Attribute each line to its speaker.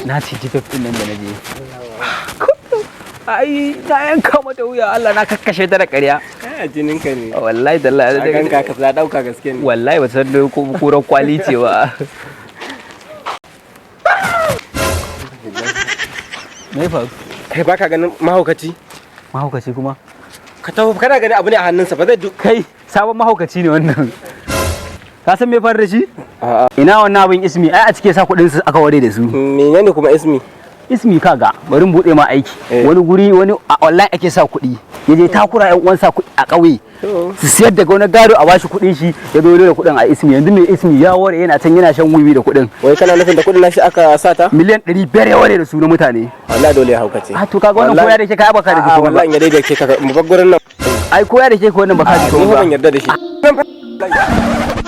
Speaker 1: Na ci pep din nan da na je. Ai na yanka mata wuya, Allah na kakkashe ta da ƙarya.
Speaker 2: Kai, a jinin ka ne.
Speaker 1: Wallahi tallahi.
Speaker 2: A ganka ka za dauka gaske ne.
Speaker 1: Wallahi ba san ko kuran kwali ce ba. Me fa?
Speaker 2: Kai, baka ganin mahaukaci?
Speaker 1: Mahaukaci kuma?
Speaker 2: Ka tafi, kana ganin abu ne a hannunsa ba zai duk.
Speaker 1: Kai, sabon mahaukaci ne wannan. Ka san me faru da shi?
Speaker 2: A'a.
Speaker 1: Ina wannan abin ismi ai a cike sa kuɗin su aka ware da su.
Speaker 2: Menene kuma ismi?
Speaker 1: Ismi, kaga bari mu bude ma aiki.
Speaker 2: Eh.
Speaker 1: Wani guri wani a online ake sa kuɗi, ya je takura yan uwansa kuɗi a ƙauye su siyar daga wani gado a bashi kuɗin shi, ya zo da kuɗin a ismi. Yanzu mai ismi ya ware, yana can yana shan wiwi da kuɗin.
Speaker 2: Wai kana nufin da kuɗin nashi aka sata?
Speaker 1: miliyan 500 ya ware da su na mutane.
Speaker 2: Wallahi dole ya haukace.
Speaker 1: A to, kaga wannan koya da ke kai baka da
Speaker 2: A'a,
Speaker 1: komai ba.
Speaker 2: wallahi in ya daidaike ka, mu bar gurin nan.
Speaker 1: Ai koya da ke ko wannan baka ji
Speaker 2: Ni
Speaker 1: komai
Speaker 2: fa
Speaker 1: ba.
Speaker 2: Ban yarda da shi.